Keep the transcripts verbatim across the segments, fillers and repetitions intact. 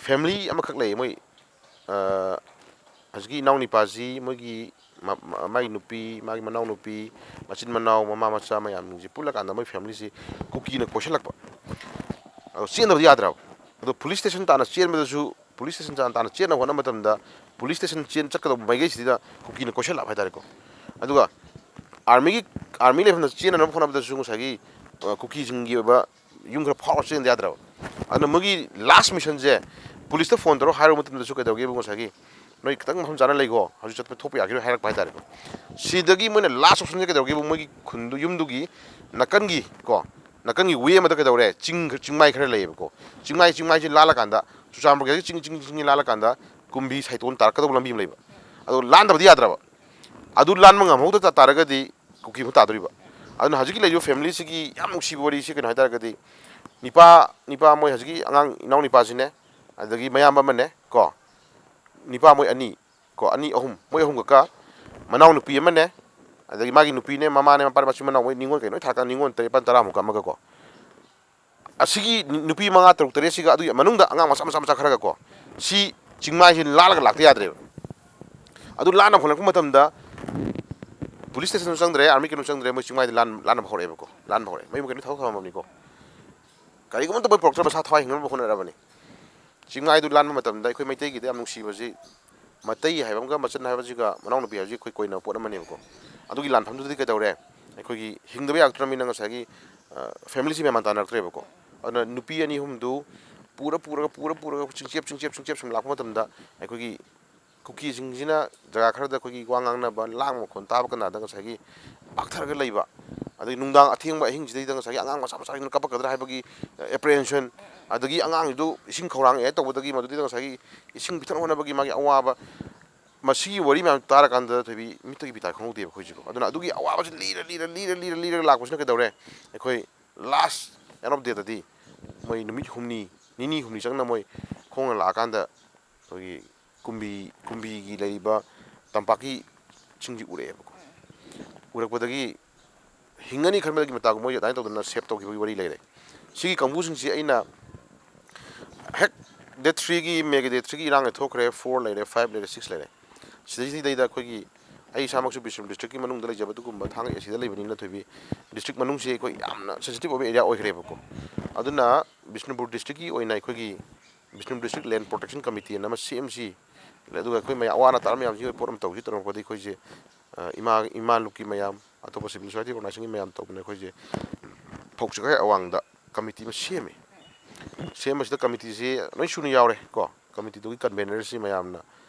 Family ꯑꯃꯈꯛ ꯂꯩ, ꯃꯣꯏ, ꯑ, ꯍꯧꯖꯤꯛꯀꯤ ꯏꯅꯥꯎ ꯅꯤꯄꯥꯁꯤ ꯃꯣꯏꯒꯤ ꯃ-, ꯃ-, ꯃꯥꯒꯤ ꯅꯨꯄꯤ, ꯃꯥꯒꯤ ꯃꯅꯥꯎ ꯅꯨꯄꯤ, ꯃꯆꯤꯟ ꯃꯅꯥꯎ, ꯃꯃꯥ ꯃꯆꯥ ꯃꯌꯥꯝꯁꯤꯡꯁꯦ ꯄꯨꯜꯂꯀꯥꯟꯗ ꯃꯣꯏ ꯐꯦꯃꯤꯂꯤꯁꯤ ꯀꯨꯀꯤꯅ ꯀꯣꯏꯁꯤꯜꯂꯛꯄ꯫ ꯑꯗꯣ ꯆꯦꯟꯗꯕꯗꯤ ꯌꯥꯗ꯭ꯔꯕ꯫ ꯑꯗꯣ ꯄꯨꯂꯤꯁ ꯁ꯭ꯇꯦꯁꯟ ꯇꯥꯟꯅ ꯆꯦꯟꯕꯗꯁꯨ, ꯄꯨꯂꯤꯁ ꯁ꯭ꯇꯦꯁꯟ ꯇꯥꯟꯅ, ꯇꯥꯟꯅ ꯆꯦꯟꯅꯕ ꯍꯣꯠꯅꯕ ꯃꯇꯝꯗ, ꯄꯨꯂꯤꯁ ꯁ꯭ꯇꯦꯁꯟ ꯆꯦꯟ ꯆꯠꯀꯗꯧꯕ ꯃꯥꯏꯀꯩꯁꯤꯗ ꯀꯨꯀꯤꯅ ꯀꯣꯏꯁꯤꯜꯂꯛꯄ ꯍꯥꯏꯇꯥꯔꯦꯀꯣ꯫ ꯑꯗꯨꯒ ꯑꯥꯔꯃꯤꯒꯤ, ꯑꯥꯔꯃꯤ ꯂꯩꯐꯝꯗ ꯆꯦꯟꯅꯅꯕ ꯍꯣꯠꯅꯕꯗꯁꯨ ꯉꯁꯥꯏꯒꯤ, ꯑ, ꯀꯨꯀꯤꯁꯤꯡꯒꯤ ꯑꯣꯏꯕ ꯌꯨꯝ ꯈꯔ ꯐꯥꯎꯔ ꯆꯦꯟꯗ ꯌꯥꯗ꯭ꯔꯕ꯫ ꯑꯗꯨꯅ ꯃꯣꯏꯒꯤ ꯂꯥꯁ ꯃꯤꯁꯟꯁꯦ ꯄꯨꯂꯤꯁꯇ ꯐꯣꯟ ꯇꯧꯔ ꯍꯥꯏꯔꯨꯕ ꯃꯇꯝꯗꯁꯨ ꯀꯩꯗꯧꯒꯦꯕꯨ, ꯉꯁꯥꯏꯒꯤ "ꯅꯣꯏ ꯈꯤꯇꯪ ꯃꯐꯝ ꯆꯥꯅ ꯂꯩꯀꯣ, ꯍꯧꯖꯤꯛ ꯆꯠꯄ ꯊꯣꯛꯄ ꯌꯥꯈꯤꯔꯣꯏ" ꯍꯥꯏꯔꯛꯄ ꯍꯥꯏꯇꯥꯔꯦꯀꯣ꯫ ꯁꯤꯗꯒꯤ ꯃꯣꯏꯅ ꯂꯥꯁ ꯑꯣꯞꯁꯟꯁꯦ ꯀꯩꯗꯧꯒꯦꯕꯨ, ꯃꯣꯏꯒꯤ ꯈꯨꯟꯗꯨ, ꯌꯨꯝꯗꯨꯒꯤ ꯅꯥꯀꯟꯒꯤ ꯀꯣ, ꯅꯥꯀꯟꯒꯤ ꯋꯦ ꯑꯃꯗ ꯀꯩꯗꯧꯔꯦ, ꯆꯤꯡ, ꯆꯤꯡꯃꯥꯏ ꯈꯔ ꯂꯩꯌꯦꯕꯀꯣ꯫ ꯆꯤꯡꯃꯥꯏ, ꯆꯤꯡꯃꯥꯏꯁꯤ ꯂꯥꯜꯂꯀꯥꯟꯗ, ꯆꯨꯔꯆꯥꯟꯄꯨꯔꯒꯤ ꯆꯤꯡ, ꯆꯤꯡ, ꯆꯤꯡ ꯂꯥꯜꯂꯀꯥꯟꯗ ꯀꯨꯝꯕꯤ ꯁꯥꯏꯇꯣꯟ ꯇꯥꯔꯛꯀꯗꯧꯕ ꯂꯝꯕꯤ ꯑꯃ ꯂꯩꯕ꯫ ꯑꯗꯣ ꯂꯥꯟꯗꯕꯗꯤ ꯌꯥꯗ꯭ꯔꯕ꯫ ꯑꯗꯨ ꯂꯥꯟꯕ ꯉꯝꯍꯧꯗ ꯇꯥꯔꯒꯗꯤ ꯀꯨꯀꯤ ꯑꯃꯨꯛ ꯇꯥꯗꯣꯔꯤꯕ꯫ ꯑꯗꯨꯅ ꯍꯧꯖꯤꯛꯀꯤ ꯂꯩꯔꯤꯕ ꯐꯦꯃꯤꯂꯤꯁꯤꯒꯤ ꯌꯥꯝ ꯅꯨꯡꯁꯤꯕ ꯋꯥꯔꯤꯁꯤ ꯀꯩꯅꯣ ꯍꯥꯏꯇꯥꯔꯒꯗꯤ, ꯅꯤꯄꯥ, ꯅꯤꯄꯥ ꯃꯣꯏ ꯍꯧꯖꯤꯛꯀꯤ ꯑꯉꯥꯡ ꯏꯅꯥꯎ ꯅꯤꯄꯥꯁꯤꯅꯦ, ꯑꯗꯒꯤ ꯃꯌꯥꯝꯕ ꯑꯃꯅꯦ ꯀꯣ, ꯅꯤꯄꯥ ꯃꯣꯏ ꯑꯅꯤ ꯀꯣ, ꯑꯅꯤ, ꯑꯍꯨꯝ, ꯃꯣꯏ ꯑꯍꯨꯝ ꯈꯛꯀ, ꯃꯅꯥꯎ ꯅꯨꯄꯤ ꯑꯃꯅꯦ, ꯑꯗꯒꯤ ꯃꯥꯒꯤ ꯅꯨꯄꯤꯅꯦ, ꯃꯃꯥꯅꯦ, ꯃꯄꯥꯅꯦ, ꯃꯆꯤꯟ ꯃꯅꯥꯎ, ꯃꯣꯏ ꯅꯤꯉꯣꯜ ꯀꯩ ꯂꯣꯏ ꯊꯥꯔꯀꯥꯟꯗ ꯅꯤꯉꯣꯜ ꯇꯔꯦꯠ, ꯅꯤꯄꯥꯜ, ꯇꯔꯥꯃꯨꯛꯀ ꯑꯃꯒ ꯀꯣ꯫ ꯑꯁꯤꯒꯤ ꯅꯨꯄꯤ ꯃꯉꯥ, ꯇꯔꯨꯛ, ꯇꯔꯦꯠꯁꯤꯒ, ꯑꯗꯨꯒꯤ ꯃꯅꯨꯡꯗ ꯑꯉꯥꯡ ꯃꯆꯥ, ꯃꯆꯥ, ꯃꯆꯥ ꯈꯔꯒ ꯀꯣ, ꯁꯤ ꯆꯤꯡꯃꯥꯏꯁꯤ ꯂꯥꯜꯂꯒ ꯂꯥꯛꯇ ꯌꯥꯗ꯭ꯔꯦꯕ꯫ ꯑꯗꯨ ꯂꯥꯟꯅ ꯍꯣꯠꯅꯔꯛꯄ ꯃꯇꯝꯗ ꯄꯨꯂꯤꯁ ꯁ꯭ꯇꯦꯁꯟꯁꯨ ꯆꯪꯗ꯭ꯔꯦ, ꯑꯥꯔꯃꯤ ꯀꯩꯅꯣ ꯆꯪꯗ꯭ꯔꯦ, ꯃꯣꯏ ꯆꯤꯡꯃꯥꯏꯗ ꯂꯥꯟ-, ꯂꯥꯟꯅꯕ ꯍꯧꯔꯛꯑꯦꯕꯀꯣ, ꯂꯥꯟꯕ ꯍꯧꯔꯛꯑꯦ꯫ ꯃꯌꯨꯝ ꯀꯩꯅꯣ ꯊꯕꯛ ꯊꯝꯃꯝꯕꯅꯤꯀꯣ꯫ ꯀꯔꯤꯒꯨꯝꯕ ꯑꯝꯇ ꯃꯣꯏ ꯄꯨꯔꯛꯇ꯭ꯔꯕ ꯃꯁꯥ ꯊꯋꯥꯏ ꯍꯤꯡꯅꯕ ꯍꯣꯠꯅꯔꯕꯅꯤ꯫ ꯆꯤꯡꯃꯥꯏꯗꯨ ꯂꯥꯟꯕ ꯃꯇꯝꯗ ꯑꯩꯈꯣꯏ ꯃꯩꯇꯩꯒꯤꯗ ꯌꯥꯝ ꯅꯨꯡꯁꯤꯕꯁꯤ, ꯃꯇꯩ ꯍꯥꯏꯕ ꯑꯃꯒ ꯃꯆꯟ ꯍꯥꯏꯕꯁꯤꯒ ꯃꯅꯥꯎꯅꯨꯄꯤ ꯍꯥꯏꯕꯁꯤ ꯑꯩꯈꯣꯏ ꯀꯣꯏꯅꯕ ꯄꯣꯠ ꯑꯃꯅꯦꯕꯀꯣ꯫ ꯑꯗꯨꯒꯤ ꯂꯥꯟꯐꯝꯗꯨꯗꯗꯤ ꯀꯩꯗꯧꯔꯦ? ꯑꯩꯈꯣꯏꯒꯤ ꯍꯤꯡꯗꯕ ꯌꯥꯔꯛꯇ꯭ꯔꯕꯅꯤꯅ ꯉꯁꯥꯏꯒꯤ, ꯑ, ꯐꯦꯃꯤꯂꯤꯁꯤ ꯃꯦꯟꯃꯥꯟ ꯇꯥꯅꯔꯛꯇ꯭ꯔꯦꯕꯀꯣ꯫ ꯑꯗꯨꯅ ꯅꯨꯄꯤ ꯑꯅꯤ ꯑꯍꯨꯝꯗꯨ ꯄꯨꯔ, ꯄꯨꯔꯒ, ꯄꯨꯔ, ꯄꯨꯔꯒ ꯆꯤꯡꯆꯦꯞ, ꯆꯤꯡꯆꯦꯞ, ꯆꯤꯡꯆꯦꯞ ꯁꯨꯝ ꯂꯥꯛꯄ ꯃꯇꯝꯗ ꯑꯩꯈꯣꯏꯒꯤ ꯀꯨꯀꯤꯁꯤꯡꯁꯤꯅ ꯖꯒꯥ ꯈꯔꯗ ꯑꯩꯈꯣꯏꯒꯤ ꯋꯥ ꯉꯥꯡꯅꯕ, ꯂꯥꯡꯕ ꯃꯈꯣꯟ ꯇꯥꯕ ꯀꯥꯟꯗ ꯉꯁꯥꯏꯒꯤ ꯄꯥꯛꯊꯔꯒ ꯂꯩꯕ, ꯑꯗꯒꯤ ꯅꯨꯡꯗꯥꯡ ꯑꯊꯦꯡꯕ ꯑꯍꯤꯡꯁꯤꯗꯩꯗ ꯉꯁꯥꯏꯒꯤ ꯑꯉꯥꯡ ꯃꯆꯥ ꯃꯆꯥꯁꯤꯡꯅ ꯀꯞꯄꯛꯀꯗ꯭ꯔꯥ ꯍꯥꯏꯕꯒꯤ apprehension, ꯑꯗꯒꯤ ꯑꯉꯥꯡꯁꯤꯗꯨ ꯏꯁꯤꯡ ꯈꯧꯔꯥꯡꯉꯦ ꯇꯧꯕꯗꯒꯤ ꯃꯗꯨꯗꯩꯗ ꯉꯁꯥꯏꯒꯤ ꯏꯁꯤꯡ ꯄꯤꯊꯛꯅꯕ ꯍꯣꯠꯅꯕꯒꯤ ꯃꯥꯒꯤ ꯑꯋꯥꯕ, ꯃꯁꯤꯒꯤ ꯋꯥꯔꯤ ꯃꯌꯥꯝ ꯇꯥꯔꯀꯥꯟꯗ ꯊꯣꯏꯕꯤ ꯃꯤꯠꯇꯒꯤ ꯄꯤ ꯇꯥꯏ ꯈꯪꯍꯧꯗꯦꯕ ꯑꯩꯈꯣꯏꯁꯤꯀꯣ꯫ ꯑꯗꯨꯅ ꯑꯗꯨꯒꯤ ꯑꯋꯥꯕꯁꯤ ꯂꯤꯔ, ꯂꯤꯔ, ꯂꯤꯔ, ꯂꯤꯔ, ꯂꯤꯔꯒ ꯂꯥꯛꯄꯁꯤꯅ ꯀꯩꯗꯧꯔꯦ? ꯑꯩꯈꯣꯏ last end of dayꯗꯗꯤ ꯃꯣꯏ ꯅꯨꯃꯤꯠ ꯍꯨꯝꯅꯤ, ꯅꯤꯅꯤ ꯍꯨꯝꯅꯤ ꯆꯪꯅ ꯃꯣꯏ ꯈꯣꯡꯅ ꯂꯥꯛꯑꯀꯥꯟꯗ ꯑꯩꯈꯣꯏꯒꯤ ꯀꯨꯝꯕꯤ, ꯀꯨꯝꯕꯤꯒꯤ ꯂꯩꯔꯤꯕ ꯇꯝꯄꯥꯛꯀꯤ ꯆꯤꯡꯁꯤ ꯎꯔꯛꯑꯦꯕꯀꯣ꯫ ꯎꯔꯛꯄꯗꯒꯤ ꯍꯤꯡꯒꯅꯤ ꯈꯟꯕꯗꯒꯤ ꯃꯇꯥꯒꯨꯝ ꯃꯣꯏ ꯑꯗꯨꯃꯥꯏꯅ ꯇꯧꯗꯅ save ꯇꯧꯈꯤꯕꯒꯤ ꯋꯥꯔꯤ ꯂꯩꯔꯦ꯫ ꯁꯤꯒꯤ ꯀꯥꯡꯕꯨꯁꯤꯡꯁꯤ ꯑꯩꯅ ꯍꯦꯛ ꯗꯦꯠ ꯊ꯭ꯔꯤꯒꯤ, ꯃꯦꯒꯤ ꯗꯦꯠ ꯊ꯭ꯔꯤꯒꯤ ꯏꯔꯥꯡ ꯂꯩꯊꯣꯛꯈ꯭ꯔꯦ, ꯐꯣꯔ ꯂꯩꯔꯦ, ꯐꯥꯏꯚ ꯂꯩꯔꯦ, ꯁꯤꯛꯁ ꯂꯩꯔꯦ꯫ ꯁꯤꯗꯩꯁꯤꯗꯩꯗ ꯑꯩꯈꯣꯏꯒꯤ, ꯑꯩ ꯏꯁꯥꯃꯛꯁꯨ ꯕꯤꯁꯅꯨꯄꯨꯔ ꯗꯤꯁꯇ꯭ꯔꯤꯛꯀꯤ ꯃꯅꯨꯡꯗ ꯂꯩꯖꯕ ꯑꯗꯨꯒꯨꯝꯕ ꯊꯥꯡꯒ ꯑꯦꯁꯤꯗ ꯂꯩꯕꯅꯤꯅ, ꯊꯣꯏꯕꯤ, ꯗꯤꯁꯇ꯭ꯔꯤꯛ ꯃꯅꯨꯡꯁꯤ ꯑꯩꯈꯣꯏ ꯌꯥꯝꯅ ꯁꯦꯟꯁꯤꯇꯤꯞ ꯑꯣꯏꯕ ꯑꯦꯔꯤꯌꯥ ꯑꯣꯏꯈ꯭ꯔꯦꯕꯀꯣ꯫ ꯑꯗꯨꯅ ꯕꯤꯁꯅꯨꯄꯨꯔ ꯗꯤꯁꯇ꯭ꯔꯤꯛꯀꯤ ꯑꯣꯏꯅ ꯑꯩꯈꯣꯏꯒꯤ ꯕꯤꯁꯅꯨꯄꯨꯔ ꯗꯤꯁꯇ꯭ꯔꯤꯛ ꯂꯦꯟ ꯄ꯭ꯔꯣꯇꯦꯛꯁꯟ ꯀꯃꯤꯇꯤ ꯑꯅ ꯑꯃ ꯁꯦꯝꯁꯤ, ꯑꯗꯨꯒ ꯑꯩꯈꯣꯏ ꯃꯌꯥꯝ ꯑꯋꯥ ꯑꯅꯥ ꯇꯥꯔ ꯃꯌꯥꯝꯁꯤꯒꯤ ꯄꯣꯠ ꯑꯃ ꯇꯧꯁꯤ ꯇꯧꯔꯛꯄꯗꯒꯤ ꯑꯩꯈꯣꯏꯁꯦ, ꯑ, ꯏꯃꯥ, ꯏꯃꯥ ꯂꯨꯞꯀꯤ ꯃꯌꯥꯝ, ꯑꯇꯣꯞꯄ ꯁꯤꯚꯤꯜ ꯁꯣꯁꯥꯏꯇꯤ ꯑꯣꯔꯒꯅꯥꯏꯖꯦꯁꯟꯒꯤ ꯃꯌꯥꯝ ꯇꯧꯗꯅ ꯑꯩꯈꯣꯏꯁꯦ ꯐꯧꯁꯤꯒꯥꯏ ꯑꯋꯥꯡꯗ ꯀꯃꯤꯇꯤ ꯑꯃ ꯁꯦꯝꯃꯤ꯫ ꯁꯦꯝꯕꯁꯤꯗ ꯀꯃꯤꯇꯤꯁꯤ ꯂꯣꯏ ꯁꯨꯅ ꯌꯥꯎꯔꯦ ꯀꯣ꯫ ꯀꯃꯤꯇꯤꯗꯨꯒꯤ ꯀꯟꯚꯦꯅꯔꯁꯤ ꯃꯌꯥꯝꯅ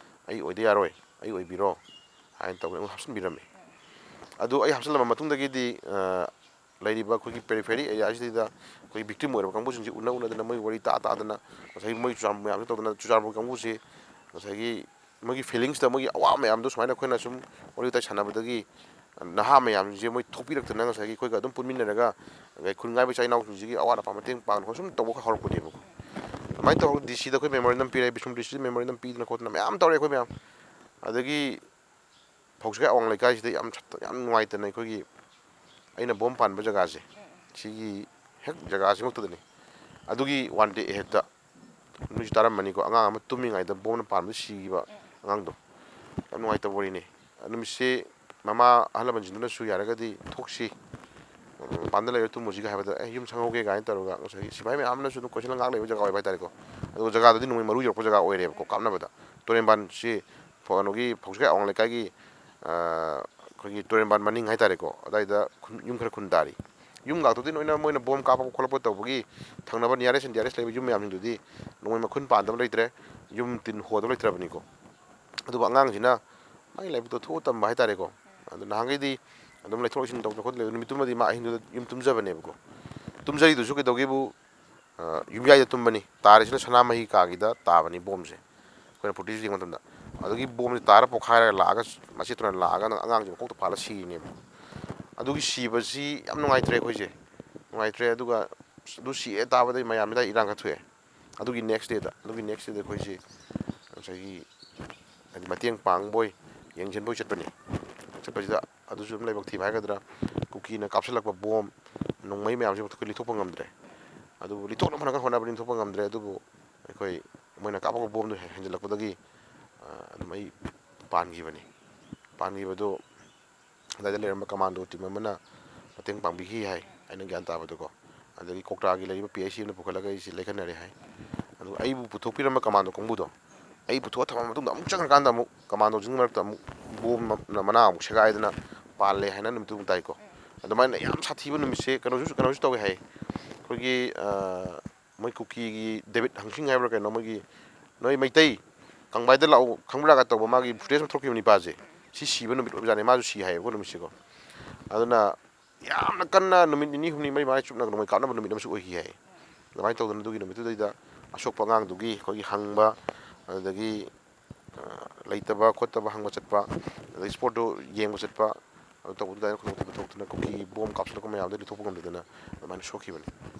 "ꯑꯩ ꯑꯣꯏꯗ ꯌꯥꯔꯣꯏ, ꯑꯩ ꯑꯣꯏꯕꯤꯔꯣ" ꯍꯥꯏꯅ ꯇꯧꯗꯅ ꯑꯩꯉꯣꯟꯗ ꯍꯥꯞꯆꯤꯟꯕꯤꯔꯝꯃꯤ꯫ ꯑꯗꯨ ꯑꯩ ꯍꯥꯞꯆꯤꯜꯂꯝꯕ ꯃꯇꯨꯡꯗꯒꯤꯗꯤ, ꯑ, ꯂꯩꯔꯤꯕ ꯑꯩꯈꯣꯏꯒꯤ ꯄꯦꯔꯤꯐꯦꯔꯤ ꯑꯦꯔꯤꯌꯥꯁꯤꯗꯩꯗ ꯑꯩꯈꯣꯏ ꯚꯤꯛꯇꯤꯝ ꯑꯣꯏꯔꯕ ꯀꯥꯡꯕꯨꯁꯤꯡꯁꯤ ꯎꯅ ꯎꯅꯗꯅ, ꯃꯣꯏ ꯋꯥꯔꯤ ꯇꯥ ꯇꯥꯗꯅ, ꯉꯁꯥꯏꯒꯤ ꯃꯣꯏ ꯆꯨꯔꯥꯟꯕ ꯃꯌꯥꯝꯁꯤ ꯇꯧꯗꯅ, ꯆꯨꯔꯥꯟꯕ ꯀꯥꯡꯕꯨꯁꯤ ꯉꯁꯥꯏꯒꯤ ꯃꯣꯏꯒꯤ ꯐꯤꯂꯤꯡꯁꯇ, ꯃꯣꯏꯒꯤ ꯑꯋꯥꯕ ꯃꯌꯥꯝꯗꯣ ꯁꯨꯃꯥꯏꯅ ꯑꯩꯈꯣꯏꯅ ꯁꯨꯝ ꯋꯥꯔꯤ ꯋꯥꯇꯥꯏ ꯁꯥꯟꯅꯕꯗꯒꯤ ꯅꯍꯥ ꯃꯌꯥꯝꯁꯦ ꯃꯣꯏ ꯊꯣꯛꯄꯤꯔꯛꯇꯅ ꯉꯁꯥꯏꯒꯤ ꯑꯩꯈꯣꯏꯒ ꯑꯗꯨꯝ ꯄꯨꯟꯃꯤꯟꯅꯔꯒ ꯀꯩ ꯈꯨꯟ ꯉꯥꯏꯕ ꯏꯆꯥ ꯏꯅꯥꯎꯁꯤꯡꯁꯤꯒꯤ ꯑꯋꯥꯠ ꯑꯄꯥ ꯃꯇꯦꯡ ꯄꯥꯡꯅꯕ ꯁꯨꯝ ꯇꯧꯕ ꯍꯧꯔꯛꯄꯅꯦꯕꯀꯣ꯫ ꯑꯗꯨꯃꯥꯏꯅ ꯇꯧꯔꯒ ꯗꯤ ꯁꯤꯗ ꯑꯩꯈꯣꯏ ꯃꯦꯃꯣꯔꯦꯟꯗꯝ ꯄꯤꯔꯦ, ꯕꯤꯁꯅꯨꯄꯨꯔ ꯗꯤ ꯁꯤꯗ ꯃꯦꯃꯣꯔꯦꯟꯗꯝ ꯄꯤꯗꯅ ꯈꯣꯠꯇꯅ ꯃꯌꯥꯝ ꯇꯧꯔꯦ ꯑꯩꯈꯣꯏ ꯃꯌꯥꯝ꯫ ꯑꯗꯒꯤ ꯐꯧꯁꯤꯒꯥꯏ ꯑꯋꯥꯡ ꯂꯩꯀꯥꯏꯁꯤꯗ ꯌꯥꯝ ꯁꯠ-, ꯌꯥꯝ ꯅꯨꯡꯉꯥꯏꯇꯅ ꯑꯩꯈꯣꯏꯒꯤ ꯑꯩꯅ ꯕꯣꯝ ꯄꯥꯟꯕ ꯖꯒꯥꯁꯦ, ꯁꯤꯒꯤ ꯍꯦꯛ ꯖꯒꯥꯁꯤꯃꯛꯇꯗꯅꯤ꯫ ꯑꯗꯨꯒꯤ ꯋꯥꯟ ꯗꯦ ꯑꯦꯍꯦꯠꯇ, ꯅꯣꯏꯁꯨ ꯇꯥꯔꯝꯃꯅꯤꯀꯣ, ꯑꯉꯥꯡ ꯑꯃ ꯇꯨꯝꯃꯤꯉꯩꯗ ꯕꯣꯝꯅ ꯄꯥꯟꯕꯗ ꯁꯤꯈꯤꯕ ꯑꯉꯥꯡꯗꯣ꯫ ꯌꯥꯝ ꯅꯨꯡꯉꯥꯏꯇꯕ ꯋꯥꯔꯤꯅꯤ꯫ ꯅꯨꯃꯤꯠꯁꯦ ꯃꯃꯥ ꯑꯍꯜ ꯂꯃꯟꯁꯤꯡꯗꯨꯅꯁꯨ ꯌꯥꯔꯒꯗꯤ ꯊꯣꯛꯁꯤ, ꯃꯄꯥꯟꯗ ꯂꯩꯔ ꯇꯨꯝꯃꯨꯁꯤꯒ ꯍꯥꯏꯕꯗ, "ꯑꯦ, ꯌꯨꯝ ꯁꯪꯍꯧꯒꯦ" ꯀꯥꯏꯅ ꯇꯧꯔꯒ ꯉꯁꯥꯏꯒꯤ ꯁꯤꯐꯥꯏ ꯃꯌꯥꯝꯅꯁꯨ ꯑꯗꯨꯝ ꯀꯣꯏꯁꯤꯜꯂ ꯉꯥꯛ ꯂꯩꯕ ꯖꯒꯥ ꯑꯣꯏꯕ ꯍꯥꯏꯇꯥꯔꯦꯀꯣ꯫ ꯑꯗꯨꯒ ꯖꯒꯥꯗꯨꯗꯤ ꯅꯣꯡꯃꯩ ꯃꯔꯨ ꯌꯧꯔꯛꯄ ꯖꯒꯥ ꯑꯣꯏꯔꯦꯕꯀꯣ, ꯀꯥꯞꯅꯕꯗ꯫ ꯇꯨꯔꯦꯟꯕꯥꯟꯁꯤ ꯐ-, ꯀꯩꯅꯣꯒꯤ ꯐꯧꯁꯤꯒꯥꯏ ꯑꯋꯥꯡ ꯂꯩꯀꯥꯏꯒꯤ, ꯑ, ꯑꯩꯈꯣꯏꯒꯤ ꯇꯨꯔꯦꯟꯕꯥꯟ ꯃꯅꯤꯡ ꯍꯥꯏꯇꯥꯔꯦꯀꯣ, ꯑꯗꯥꯏꯗ ꯈꯨꯟ, ꯌꯨꯝ ꯈꯔ ꯈꯨꯟ ꯇꯥꯔꯤ꯫ ꯌꯨꯝ ꯉꯥꯛꯇꯗꯤ ꯂꯣꯏꯅ ꯃꯣꯏꯅ ꯕꯣꯝ ꯀꯥꯞꯄ ꯈꯣꯠꯂꯛꯄ ꯇꯧꯕꯒꯤ ꯊꯪꯅꯕ nearest and dearest ꯂꯩꯕ ꯌꯨꯝ ꯃꯌꯥꯝꯁꯤꯡꯗꯨꯗꯤ ꯅꯣꯡꯃꯩ ꯃꯈꯨꯟ ꯄꯥꯟꯗꯕ ꯂꯩꯇ꯭ꯔꯦ, ꯌꯨꯝ ꯇꯤꯟ ꯍꯣꯗꯕ ꯂꯩꯇ꯭ꯔꯕꯅꯤꯀꯣ꯫ ꯑꯗꯨꯕꯨ ꯑꯉꯥꯡꯁꯤꯅ ꯃꯥꯒꯤ ꯂꯥꯏꯕꯛꯇꯣ ꯊꯣꯛꯑ ꯇꯝꯕ ꯍꯥꯏꯇꯥꯔꯦꯀꯣ꯫ ꯑꯗꯣ ꯅꯍꯥꯟꯈꯩꯗꯤ ꯑꯗꯨꯝ ꯂꯩꯊꯣꯛ ꯂꯩꯁꯤꯟ ꯇꯧꯗꯅ ꯈꯣꯠꯇꯅ ꯂꯩꯕ, ꯅꯨꯃꯤꯠꯇꯨꯃꯗꯤ ꯃꯥ ꯑꯍꯤꯡꯗꯨꯗ ꯌꯨꯝ ꯇꯨꯝꯖꯕꯅꯦꯕꯀꯣ꯫ ꯇꯨꯝꯖꯔꯤꯗꯨꯁꯨ ꯀꯩꯗꯧꯒꯦꯕꯨ, ꯑ, ꯌꯨꯝꯌꯥꯏꯗ ꯇꯨꯝꯕꯅꯤ, ꯇꯥꯔꯤꯁꯤꯅ ꯁꯅꯥꯃꯍꯤ ꯀꯥꯒꯤꯗ ꯇꯥꯕꯅꯤ ꯕꯣꯝꯁꯦ꯫ ꯑꯩꯈꯣꯏꯅ ꯐꯨꯇꯦꯖ ꯌꯦꯡꯕ ꯃꯇꯝꯗ꯫ ꯑꯗꯨꯗꯒꯤ ꯕꯣꯝꯁꯦ ꯇꯥꯔ ꯄꯣꯛꯈꯥꯏꯔꯒ ꯂꯥꯛꯑꯒ ꯃꯆꯦꯠꯇꯨꯅ ꯂꯥꯛꯑꯒ ꯑꯉꯥꯡꯁꯦ ꯃꯀꯣꯛꯇ ꯐꯥꯜꯂ ꯁꯤꯔꯤꯅꯦꯕ꯫ ꯑꯗꯨꯒꯤ ꯁꯤꯕꯁꯤ ꯌꯥꯝ ꯅꯨꯡꯉꯥꯏꯇ꯭ꯔꯦ ꯑꯩꯈꯣꯏꯁꯦ꯫ ꯅꯨꯡꯉꯥꯏꯇ꯭ꯔꯦ꯫ ꯑꯗꯨꯒ ꯑꯗꯨ ꯁꯤꯑꯦ ꯇꯥꯕꯗꯩ ꯃꯌꯥꯝꯁꯤꯗ ꯏꯔꯥꯡ ꯈꯔ ꯊꯣꯛꯑꯦ꯫ ꯑꯗꯨꯒꯤ next dayꯗ, ꯑꯗꯨꯒꯤ next dayꯗ ꯑꯩꯈꯣꯏꯁꯤ ꯉꯁꯥꯏꯒꯤ ꯍꯥꯏꯗꯤ ꯃꯇꯦꯡ ꯄꯥꯡꯕꯣꯏ ꯌꯦꯡꯁꯤꯟꯕꯣꯏ ꯆꯠꯄꯅꯤ꯫ ꯆꯠꯄꯁꯤꯗ ꯑꯗꯨꯁꯨ ꯑꯗꯨꯝ ꯂꯥꯏꯕꯛ ꯊꯤꯕ ꯍꯥꯏꯒꯗ꯭ꯔꯥ, ꯀꯨꯀꯤꯅ ꯀꯥꯞꯁꯤꯜꯂꯛꯄ ꯕꯣꯝ, ꯅꯣꯡꯃꯩ ꯃꯌꯥꯝꯁꯤ ꯑꯩꯈꯣꯏ ꯂꯤꯊꯣꯛꯄ ꯉꯝꯗ꯭ꯔꯦ꯫ ꯑꯗꯨꯕꯨ ꯂꯤꯊꯣꯛꯅꯕ ꯍꯣꯠꯅ-, ꯍꯣꯠꯅꯕꯗꯤ ꯂꯤꯊꯣꯛꯄ ꯉꯝꯗ꯭ꯔꯦ꯫ ꯑꯗꯨꯕꯨ ꯑꯩꯈꯣꯏ ꯃꯣꯏꯅ ꯀꯥꯞꯄꯛꯄ ꯕꯣꯝꯗꯨ ꯍꯦꯟꯖꯜꯂꯛꯄꯗꯒꯤ, ꯑ, ꯑꯗꯨꯝ ꯑꯩ ꯄꯥꯟꯈꯤꯕꯅꯤ꯫ ꯄꯥꯟꯈꯤꯕꯗꯨ ꯑꯗꯨꯋꯥꯏꯗ ꯂꯩꯔꯝꯕ ꯀꯃꯥꯟꯗꯣ ꯇꯤꯝ ꯑꯃꯅ ꯃꯇꯦꯡ ꯄꯥꯡꯕꯤꯈꯤ ꯍꯥꯏ, ꯑꯩꯅ ꯒ꯭ꯌꯥꯟ ꯇꯥꯕꯗꯀꯣ꯫ ꯑꯗꯒꯤ ꯀꯣꯛꯇꯥꯒꯤ ꯂꯩꯔꯤꯕ ꯄꯤ ꯑꯩꯆ ꯁꯤ ꯑꯃꯅ ꯄꯨꯈꯠꯂꯒ ꯑꯩꯁꯦ ꯂꯩꯈꯠꯅꯔꯦ ꯍꯥꯏ꯫ ꯑꯗꯨꯒ ꯑꯩꯕꯨ ꯄꯨꯊꯣꯛꯄꯤꯔꯝꯕ ꯀꯃꯥꯟꯗꯣ ꯀꯥꯡꯕꯨꯗꯣ, ꯑꯩ ꯄꯨꯊꯣꯛꯑ ꯊꯝꯃ ꯃꯇꯨꯡꯗ ꯑꯃꯨꯛ ꯆꯪꯈ꯭ꯔꯀꯥꯟꯗ ꯑꯃꯨꯛ ꯀꯃꯥꯟꯗꯣꯁꯤꯡꯒꯤ ꯃꯔꯛꯇ ꯑꯃꯨꯛ ꯕꯣꯝꯅ ꯃꯅꯥ ꯑꯃꯨꯛ ꯁꯦꯒꯥꯏꯗꯅ ꯄꯥꯜꯂꯦ ꯍꯥꯏꯅ ꯅꯨꯃꯤꯠꯇꯨ ꯑꯃꯨꯛ ꯇꯥꯏꯀꯣ꯫ ꯑꯗꯨꯃꯥꯏꯅ ꯌꯥꯝ ꯁꯥꯊꯤꯕ ꯅꯨꯃꯤꯠꯁꯦ ꯀꯩꯅꯣꯁꯨ, ꯀꯩꯅꯣꯁꯨ ꯇꯧꯋꯦ ꯍꯥꯏ꯫ ꯑꯩꯈꯣꯏꯒꯤ, ꯑ, ꯃꯣꯏ ꯀꯨꯀꯤꯒꯤ ꯗꯦꯕꯤꯠ ꯍꯪꯁꯤꯡ ꯍꯥꯏꯕ꯭ꯔꯥ ꯀꯩꯅꯣ, ꯃꯣꯏꯒꯤ, "ꯅꯣꯏ ꯃꯩꯇꯩ ꯀꯪꯕꯥꯏꯗ ꯂꯥꯛꯎ, ꯈꯪꯕ꯭ꯔꯥꯒ" ꯇꯧꯕ ꯃꯥꯒꯤ ꯐꯨꯇꯦꯖ ꯑꯃ ꯊꯣꯛꯈꯤꯕ ꯅꯤꯄꯥꯁꯦ, ꯁꯤ ꯁꯤꯕ ꯅꯨꯃꯤꯠ ꯑꯣꯏꯕꯖꯥꯠꯅꯤ꯫ ꯃꯥꯁꯨ ꯁꯤ ꯍꯥꯏꯌꯦꯕꯀꯣ ꯅꯨꯃꯤꯠꯁꯤꯀꯣ꯫ ꯑꯗꯨꯅ ꯌꯥꯝꯅ ꯀꯟꯅ ꯅꯨꯃꯤꯠ ꯅꯤꯅꯤ ꯍꯨꯝꯅꯤ ꯃꯔꯤ ꯃꯉꯥꯅꯤ ꯆꯨꯞꯅ ꯅꯣꯡꯃꯩ ꯀꯥꯞꯅꯕ ꯅꯨꯃꯤꯠ ꯑꯃꯁꯨ ꯑꯣꯏꯈꯤ ꯍꯥꯏ꯫ ꯑꯗꯨꯃꯥꯏꯅ ꯇꯧꯗꯅ ꯑꯗꯨꯒꯤ ꯅꯨꯃꯤꯠꯇꯨꯗꯩꯗ ꯑꯁꯣꯛꯄ ꯑꯉꯥꯡꯗꯨꯒꯤ ꯑꯩꯈꯣꯏꯒꯤ ꯍꯪꯕ, ꯑꯗꯨꯗꯒꯤ, ꯑ, ꯂꯩꯇꯕ ꯈꯣꯠꯇꯕ ꯍꯪꯕ ꯆꯠꯄ, ꯑꯗꯒꯤ ꯁ꯭ꯄꯣꯔꯠꯇꯨ ꯌꯦꯡꯕ ꯆꯠꯄ, ꯑꯗꯨ ꯇꯧꯕꯗꯨꯗ ꯑꯩꯅ ꯈꯨꯗꯣꯡꯊꯤꯕ ꯊꯣꯛꯇꯅ ꯀꯨꯀꯤ ꯕꯣꯝ ꯀꯥꯞꯁꯤꯜꯂꯛꯄ ꯃꯌꯥꯝꯗꯣ ꯂꯤꯊꯣꯛꯄ ꯉꯝꯗꯗꯅ ꯑꯗꯨꯃꯥꯏꯅ ꯁꯣꯛꯈꯤꯕꯅꯤ꯫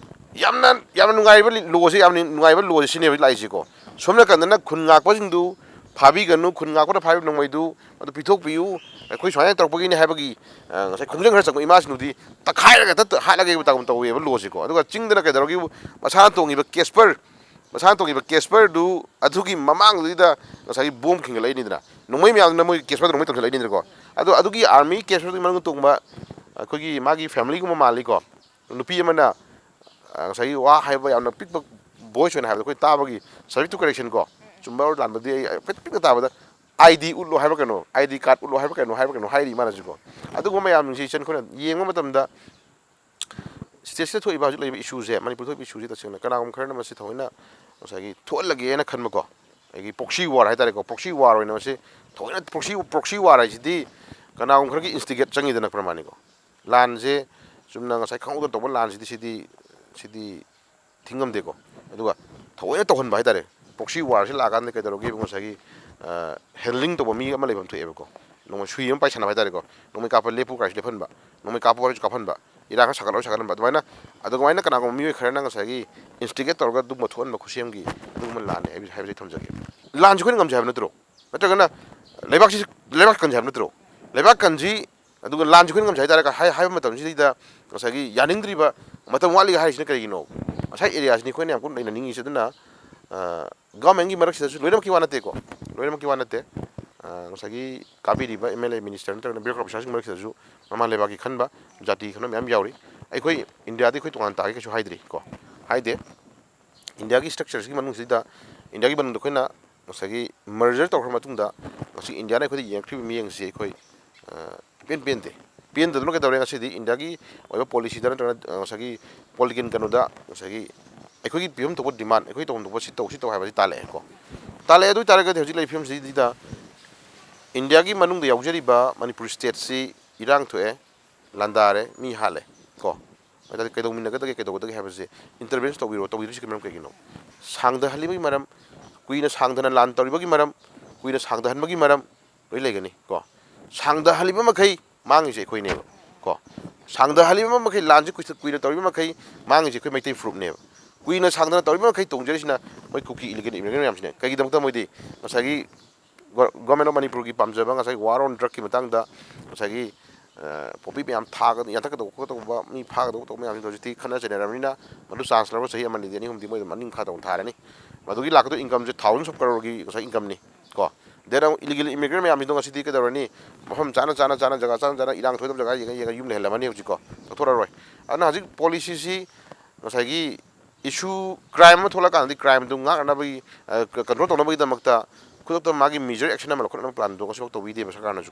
ꯌꯥꯝꯅ, ꯌꯥꯝꯅ ꯅꯨꯡꯉꯥꯏꯕ ꯂꯤ-, ꯂꯣꯁꯦ, ꯌꯥꯝꯅ ꯅꯨꯡꯉꯥꯏꯕ ꯂꯣꯁꯦ ꯁꯤꯅꯦꯕ ꯂꯥꯛꯏꯁꯦꯀꯣ꯫ ꯁꯣꯝ ꯅꯥꯀꯟꯗꯅ ꯈꯨꯟ ꯉꯥꯛꯄꯁꯤꯡꯗꯨ ꯐꯥꯕꯤꯒꯅꯨ, ꯈꯨꯟ ꯉꯥꯛꯄꯅ ꯐꯥꯔꯤꯕ ꯅꯣꯡꯃꯩꯗꯨ ꯑꯗꯨ ꯄꯤꯊꯣꯛꯄꯤꯌꯨ, ꯑꯩꯈꯣꯏ ꯁꯨꯃꯥꯏꯅ ꯇꯧꯔꯛꯄꯒꯤꯅꯦ ꯍꯥꯏꯕꯒꯤ, ꯑ, ꯉꯁꯥꯏ ꯈꯣꯡꯖꯪ ꯈꯔ ꯆꯪꯕ ꯏꯃꯥꯁꯤꯡꯗꯨꯗꯤ ꯇꯛꯈꯥꯏꯔꯒ ꯍꯦꯛꯇ ꯍꯥꯠꯂꯒꯦ ꯇꯧ-, ꯇꯧꯋꯦꯕ ꯂꯣꯁꯦꯀꯣ꯫ ꯑꯗꯨꯒ ꯆꯤꯡꯗꯅ ꯀꯩꯗꯧꯔꯒꯦꯕꯨ, ꯃꯁꯥꯅ ꯇꯣꯡꯉꯤꯕ ꯀꯦꯁꯄꯔ, ꯃꯁꯥꯅ ꯇꯣꯡꯉꯤꯕ ꯀꯦꯁꯄꯔꯗꯨ ꯑꯗꯨꯒꯤ ꯃꯃꯥꯡꯗꯨꯗ ꯉꯁꯥꯏꯒꯤ ꯕꯣꯝ ꯈꯤꯟꯒꯠꯂꯛꯏꯅꯤꯗꯅ, ꯅꯣꯡꯃꯩ ꯃꯌꯥꯝꯗꯨꯅ ꯃꯣꯏꯒꯤ ꯀꯦꯁꯄꯔꯗ ꯅꯣꯡꯃꯩ ꯇꯧꯁꯤꯜꯂꯛꯏꯅꯤꯗꯅꯀꯣ꯫ ꯑꯗꯣ ꯑꯗꯨꯒꯤ ꯑꯥꯔꯃꯤ ꯀꯦꯁꯄꯔꯗꯨꯒꯤ ꯃꯅꯨꯡꯗ ꯇꯣꯡꯕ ꯑꯩꯈꯣꯏꯒꯤ ꯃꯥꯒꯤ ꯐꯦꯃꯤꯂꯤꯒꯨꯝꯕ ꯃꯥꯜꯂꯤꯀꯣ꯫ ꯅꯨꯄꯤ ꯑꯃꯅ, ꯑ, ꯉꯁꯥꯏꯒꯤ ꯋꯥ ꯍꯥꯏꯕ ꯌꯥꯝꯅ ꯄꯤꯛꯄ ꯚꯣꯏꯁ ꯑꯣꯏꯅ ꯍꯥꯏꯕꯗ ꯑꯩꯈꯣꯏ ꯇꯥꯕꯒꯤ, subject to correction ꯀꯣ, ꯆꯨꯝꯕ ꯑꯣꯔ ꯂꯥꯟꯕꯗꯤ ꯑꯩ ꯍꯥꯏꯐꯦꯠ ꯄꯤꯛꯅ ꯇꯥꯕꯗ, "ꯑꯥꯏ ꯗꯤ ꯎꯠꯂꯣ" ꯍꯥꯏꯕ ꯀꯩꯅꯣ, "ꯑꯥꯏ ꯗꯤ ꯀꯥꯔꯗ ꯎꯠꯂꯣ" ꯍꯥꯏꯕ ꯀꯩꯅꯣ, ꯍꯥꯏꯔꯤ ꯃꯥꯅꯁꯨꯀꯣ꯫ ꯑꯗꯨꯒꯨꯝꯕ ꯃꯌꯥꯝꯁꯤꯡꯁꯤ ꯑꯩꯈꯣꯏꯅ ꯌꯦꯡꯕ ꯃꯇꯝꯗ ꯁ꯭ꯇꯦꯠꯁꯤꯗ ꯊꯣꯛꯏꯕ ꯍꯧꯖꯤꯛ ꯂꯩꯔꯤꯕ ꯏꯁꯨꯁꯦ, ꯃꯅꯤꯄꯨꯔ ꯊꯣꯛꯏꯕ ꯏꯁꯨꯁꯦ ꯇꯁꯦꯡꯅ ꯀꯅꯥꯒꯨꯝꯕ ꯈꯔꯅ ꯃꯁꯤ ꯊꯑꯣꯏꯅ ꯉꯁꯥꯏꯒꯤ ꯊꯣꯛꯍꯜꯂꯒꯦꯅ ꯈꯟꯕꯀꯣ, ꯑꯩꯒꯤ ꯄ꯭ꯔꯣꯛꯁꯤ ꯋꯥꯔ ꯍꯥꯏꯇꯥꯔꯦꯀꯣ, ꯄ꯭ꯔꯣꯛꯁꯤ ꯋꯥꯔ ꯑꯣꯏꯅ ꯃꯁꯤ ꯊꯑꯣꯏꯅ ꯄ꯭ꯔꯣꯛꯁꯤ, ꯄ꯭ꯔꯣꯛꯁꯤ ꯋꯥꯔ ꯍꯥꯏꯁꯤꯗꯤ ꯀꯅꯥꯒꯨꯝꯕ ꯈꯔꯒꯤ ꯏꯟꯁꯇꯤꯒꯦꯠ ꯆꯪꯉꯤꯗꯅ ꯄ꯭ꯔꯃꯥꯅꯤꯀꯣ꯫ ꯂꯥꯟꯁꯦ ꯆꯨꯝꯅ ꯉꯁꯥꯏ ꯈꯪꯍꯧꯗꯅ ꯇꯧꯕ ꯂꯥꯟꯁꯤꯗꯤ ꯁꯤꯗꯤ, ꯁꯤꯗꯤ ꯊꯤꯡꯉꯝꯗꯦꯀꯣ꯫ ꯑꯗꯨꯒ ꯊꯑꯣꯏꯅ ꯇꯧꯍꯟꯕ ꯍꯥꯏꯇꯥꯔꯦ, ꯄ꯭ꯔꯣꯛꯁꯤ ꯋꯥꯔꯁꯤ ꯂꯥꯛꯑꯀꯥꯟꯗ ꯀꯩꯗꯧꯔꯒꯦꯕꯨ ꯉꯁꯥꯏꯒꯤ, ꯑ, ꯍꯦꯟꯗꯂꯤꯡ ꯇꯧꯕ ꯃꯤ ꯑꯃ ꯂꯩꯐꯝ ꯊꯣꯛꯑꯦꯕꯀꯣ꯫ ꯅꯣꯡꯃꯩ ꯁꯨꯏ ꯑꯃ ꯄꯥꯏꯁꯟꯅꯕ ꯍꯥꯏꯇꯥꯔꯦꯀꯣ꯫ ꯅꯣꯡꯃꯩ ꯀꯥꯞꯄ ꯂꯦꯞꯄꯨ ꯀꯥꯏꯁꯨ ꯂꯦꯞꯍꯟꯕ, ꯅꯣꯡꯃꯩ ꯀꯥꯞꯄꯨ ꯍꯥꯏꯔꯁꯨ ꯀꯥꯞꯍꯟꯕ, ꯏꯔꯥꯡ ꯈꯔ ꯁꯥꯒꯠꯂꯣ ꯁꯥꯒꯠꯍꯟꯕ, ꯑꯗꯨꯃꯥꯏꯅ, ꯑꯗꯨꯃꯥꯏꯅ ꯀꯅꯥꯒꯨꯝꯕ ꯃꯤꯑꯣꯏ ꯈꯔꯅ ꯉꯁꯥꯏꯒꯤ ꯏꯟꯁꯇꯤꯒꯦꯠ ꯇꯧꯔꯒ ꯑꯗꯨꯒꯨꯝꯕ ꯊꯣꯛꯍꯟꯕ ꯈꯨꯠꯁꯦꯝꯒꯤ ꯑꯗꯨꯒꯨꯝꯕ ꯂꯥꯟꯅꯤ ꯍꯥꯏꯕꯁꯤ, ꯍꯥꯏꯕꯁꯤ ꯑꯩ ꯊꯝꯖꯒꯦ꯫ ꯂꯥꯟꯁꯤ ꯑꯩꯈꯣꯏꯅ ꯉꯝꯖꯩ ꯍꯥꯏꯕ ꯅꯠꯇ꯭ꯔꯣ? ꯅꯠꯇ꯭ꯔꯒꯅ ꯂꯩꯕꯥꯛꯁꯤ, ꯂꯩꯕꯥꯛ ꯀꯟꯖꯩ ꯍꯥꯏꯕ ꯅꯠꯇ꯭ꯔꯣ? ꯂꯩꯕꯥꯛ ꯀꯟꯁꯤ, ꯑꯗꯨꯒ ꯂꯥꯟꯁꯤ ꯑꯩꯈꯣꯏꯅ ꯉꯝꯖꯩ ꯍꯥꯏꯇꯥꯔꯒ ꯍꯥꯏ-, ꯍꯥꯏꯕ ꯃꯇꯝꯁꯤꯗꯩꯗ ꯉꯁꯥꯏꯒꯤ ꯌꯥꯅꯤꯡꯗ꯭ꯔꯤꯕ, ꯃꯇꯝ ꯋꯥꯠꯂꯤꯒ ꯍꯥꯏꯔꯤꯁꯤꯅ ꯀꯔꯤꯒꯤꯅꯣ? ꯉꯁꯥꯏ ꯑꯦꯔꯤꯌꯥꯁꯤꯅꯤ ꯑꯩꯈꯣꯏꯅ ꯌꯥꯝ ꯀꯟꯅ ꯅꯩꯅꯅꯤꯡꯉꯤꯁꯤ꯫ ꯑꯗꯨꯅ, ꯑ, ꯒꯚꯔꯟꯃꯦꯟꯒꯤ ꯃꯔꯛꯁꯤꯗꯁꯨ, ꯂꯣꯏꯅꯃꯛꯀꯤ ꯋꯥ ꯅꯠꯇꯦꯀꯣ, ꯂꯣꯏꯅꯃꯛꯀꯤ ꯋꯥ ꯅꯠꯇꯦ꯫ ꯑ, ꯉꯁꯥꯏꯒꯤ ꯀꯥꯕꯤꯔꯤꯕ ꯑꯦꯝ ꯑꯦꯜ ꯑꯦ, ꯃꯤꯅꯤꯁꯇꯔ ꯅꯠꯇ꯭ꯔꯒꯅ bureaucrat ꯑꯣꯐꯤꯁꯥꯔꯁꯤꯡ ꯃꯔꯛꯁꯤꯗꯁꯨ ꯃꯃꯥ ꯂꯩꯕꯥꯛꯀꯤ ꯈꯟꯕ, ꯖꯥꯇꯤ ꯈꯟꯕ ꯃꯌꯥꯝ ꯌꯥꯎꯔꯤ꯫ ꯑꯩꯈꯣꯏ ꯏꯟꯗꯤꯌꯥꯗꯤ ꯑꯩꯈꯣꯏ ꯇꯣꯉꯥꯟ ꯇꯥꯒꯦ ꯀꯩꯁꯨ ꯍꯥꯏꯗ꯭ꯔꯤ ꯀꯣ, ꯍꯥꯏꯗꯦ꯫ ꯏꯟꯗꯤꯌꯥꯒꯤ ꯁ꯭ꯇ꯭ꯔꯛꯆꯔꯁꯤꯒꯤ ꯃꯅꯨꯡꯁꯤꯗ, ꯏꯟꯗꯤꯌꯥꯒꯤ ꯃꯅꯨꯡꯗ ꯑꯩꯈꯣꯏꯅ ꯉꯁꯥꯏꯒꯤ ꯃꯔꯖꯔ ꯇꯧꯈ꯭ꯔ ꯃꯇꯨꯡꯗ, ꯉꯁꯤ ꯏꯟꯗꯤꯌꯥꯅ ꯑꯩꯈꯣꯏꯗ ꯌꯦꯡꯉꯛꯈ꯭ꯔꯤꯕ ꯃꯤꯠꯌꯦꯡꯁꯤ ꯑꯩꯈꯣꯏ, ꯑ, ꯏꯄꯦꯟ ꯄꯦꯟꯗꯦ꯫ ꯄꯦꯟꯗꯗꯨꯅ ꯀꯩꯗꯧꯔꯦ? ꯉꯁꯤꯗꯤ ꯏꯟꯗꯤꯌꯥꯒꯤ ꯑꯣꯏꯕ ꯄꯣꯂꯤꯁꯤꯗ ꯅꯠꯇ꯭ꯔꯒꯅ, ꯑ, ꯉꯁꯥꯏꯒꯤ ꯄꯣꯂꯤꯇꯤꯀꯦꯜ ꯀꯩꯅꯣꯗ ꯉꯁꯥꯏꯒꯤ ꯑꯩꯈꯣꯏꯒꯤ ꯄꯤꯐꯝ ꯊꯣꯛꯄ ꯗꯤꯃꯥꯟ, ꯑꯩꯈꯣꯏ ꯇꯧꯐꯝ ꯊꯣꯛꯄ ꯁꯤ ꯇꯧ, ꯁꯤ ꯇꯧ ꯍꯥꯏꯕꯁꯤ ꯇꯥꯜꯂꯛꯑꯦ ꯀꯣ꯫ ꯇꯥꯜꯂꯛꯑꯦ꯫ ꯑꯗꯨ ꯑꯣꯏꯇꯥꯔꯒꯗꯤ ꯍꯧꯖꯤꯛ ꯂꯩꯔꯤꯕ ꯐꯤꯕꯝꯁꯤꯗ ꯏꯟꯗꯤꯌꯥꯒꯤ ꯃꯅꯨꯡꯗ ꯌꯥꯎꯖꯔꯤꯕ ꯃꯅꯤꯄꯨꯔ ꯁ꯭ꯇꯦꯠꯁꯤ ꯏꯔꯥꯡ ꯊꯣꯛꯑꯦ, ꯂꯥꯟꯗꯥꯔꯦ, ꯃꯤ ꯍꯥꯠꯂꯦ ꯀꯣ꯫ ꯑꯗꯨꯗꯤ ꯀꯩꯗꯧꯃꯤꯟꯅꯒꯗꯒꯦ, ꯀꯩꯗꯧꯒꯗꯒꯦ ꯍꯥꯏꯕꯁꯦ, ꯏꯟꯇꯔꯚꯦꯟꯁ ꯇꯧꯕꯤꯔꯣ, ꯇꯧꯕꯤꯔꯤꯁꯤ ꯃꯔꯝ ꯀꯩꯒꯤꯅꯣ? ꯁꯥꯡꯗꯍꯜꯂꯤꯕꯒꯤ ꯃꯔꯝ, ꯀꯨꯏꯅ ꯁꯥꯡꯗꯅ ꯂꯥꯟ ꯇꯧꯔꯤꯕꯒꯤ ꯃꯔꯝ, ꯀꯨꯏꯅ ꯁꯥꯡꯗꯍꯟꯕꯒꯤ ꯃꯔꯝ ꯂꯣꯏ ꯂꯩꯒꯅꯤ ꯀꯣ꯫ ꯁꯥꯡꯗꯍꯜꯂꯤꯕ ꯃꯈꯩ ꯃꯥꯡꯉꯤꯁꯦ ꯑꯩꯈꯣꯏꯅꯦꯕ ꯀꯣ꯫ ꯁꯥꯡꯗꯍꯜꯂꯤꯕ ꯃꯈꯩ, ꯂꯥꯟꯁꯦ ꯀꯨꯏ-, ꯀꯨꯏꯅ ꯇꯧꯔꯤꯕ ꯃꯈꯩ ꯃꯥꯡꯉꯤꯁꯦ ꯑꯩꯈꯣꯏ ꯃꯩꯇꯩ ꯐꯨꯔꯨꯞꯅꯦꯕ꯫ ꯀꯨꯏꯅ ꯁꯥꯡꯗꯅ ꯇꯧꯔꯤꯕ ꯃꯈꯩ ꯇꯣꯡꯖꯔꯤꯁꯤꯅ ꯃꯣꯏ ꯀꯨꯀꯤ ꯏꯂꯤꯒꯦꯜ ꯏꯃꯤꯒ꯭ꯔꯦꯟ ꯃꯌꯥꯝꯁꯤꯅꯦ꯫ ꯀꯩꯒꯤꯗꯃꯛꯇ? ꯃꯣꯏꯗꯤ ꯉꯁꯥꯏꯒꯤ ꯒꯣ-, ꯒꯣꯔꯃꯦꯟ ꯑꯣꯐ ꯃꯅꯤꯄꯨꯔꯒꯤ ꯄꯥꯝꯖꯕ ꯉꯁꯥꯏ ꯋꯥꯔ ꯑꯣꯟ ꯗ꯭ꯔꯒꯀꯤ ꯃꯇꯥꯡꯗ ꯉꯁꯥꯏꯒꯤ, ꯑ, ꯄꯣꯄꯤ ꯃꯌꯥꯝ ꯊꯥꯒ-, ꯌꯥꯟꯊꯠꯀꯗꯧꯕ ꯈꯣꯠꯀꯗꯧꯕ, ꯃꯤ ꯐꯥꯒꯗꯧꯕ ꯇꯧꯕ ꯃꯌꯥꯝꯁꯤꯡꯗꯣ ꯍꯧꯖꯤꯛꯇꯤ ꯈꯠꯅ ꯆꯩꯅꯔꯕꯅꯤꯅ, ꯃꯗꯨ ꯆꯥꯟꯁ ꯂꯧꯔꯒ ꯆꯍꯤ ꯑꯃꯅꯤꯗꯤ, ꯑꯅꯤ ꯑꯍꯨꯝꯗꯤ ꯃꯣꯏ ꯑꯗꯨꯝ ꯃꯅꯤꯡ ꯃꯈꯥ ꯇꯧꯅ ꯊꯥꯔꯅꯤ꯫ ꯃꯗꯨꯒꯤ ꯂꯥꯛꯀꯗꯧꯕ ꯏꯟꯀꯝꯁꯦ thousands of crore ꯒꯤ ꯉꯁꯥꯏ ꯏꯟꯀꯝꯅꯤ ꯀꯣ꯫ Then ꯑꯃꯨꯛ ꯏꯂꯤꯒꯦꯜ ꯏꯃꯤꯒ꯭ꯔꯦꯟ ꯃꯌꯥꯝꯁꯤꯡꯗꯣ ꯉꯁꯤꯗꯤ ꯀꯩꯗꯧꯔꯅꯤ? ꯃꯐꯝ ꯆꯥꯅ, ꯆꯥꯅ, ꯆꯥꯅ, ꯖꯒꯥ ꯆꯥꯅ, ꯆꯥꯅ, ꯏꯔꯥꯡ ꯊꯣꯛꯏꯗꯕ ꯖꯒꯥ ꯌꯦꯡꯉ, ꯌꯦꯡꯉ ꯌꯨꯝ ꯂꯩꯍꯜꯂꯝꯃꯅꯤ ꯍꯧꯖꯤꯛꯀꯣ꯫ ꯆꯠꯊꯣꯔꯔꯣꯏ꯫ ꯑꯗꯨꯅ ꯍꯧꯖꯤꯛ ꯄꯣꯂꯤꯁꯤꯁꯤ ꯉꯁꯥꯏꯒꯤ ꯏꯁꯨ, ꯀ꯭ꯔꯥꯏꯝ ꯑꯃ ꯊꯣꯛꯂꯛꯀꯥꯟꯗꯗꯤ ꯀ꯭ꯔꯥꯏꯝꯗꯨ ꯉꯥꯛꯅꯕꯒꯤ, ꯑ, ꯀ-, ꯀꯟꯇ꯭ꯔꯣꯜ ꯇꯧꯅꯕꯒꯤꯗꯃꯛꯇ ꯈꯨꯗꯛꯇ ꯃꯥꯒꯤ ꯃꯦꯖꯔ ꯑꯦꯛꯁꯟ ꯑꯃ ꯂꯧꯈꯠꯅꯕ ꯄ꯭ꯂꯥꯟꯗꯣ ꯉꯁꯤꯐꯥꯎ ꯇꯧꯕꯤꯗꯦꯕ ꯁꯔꯀꯥꯔꯅꯁꯨ꯫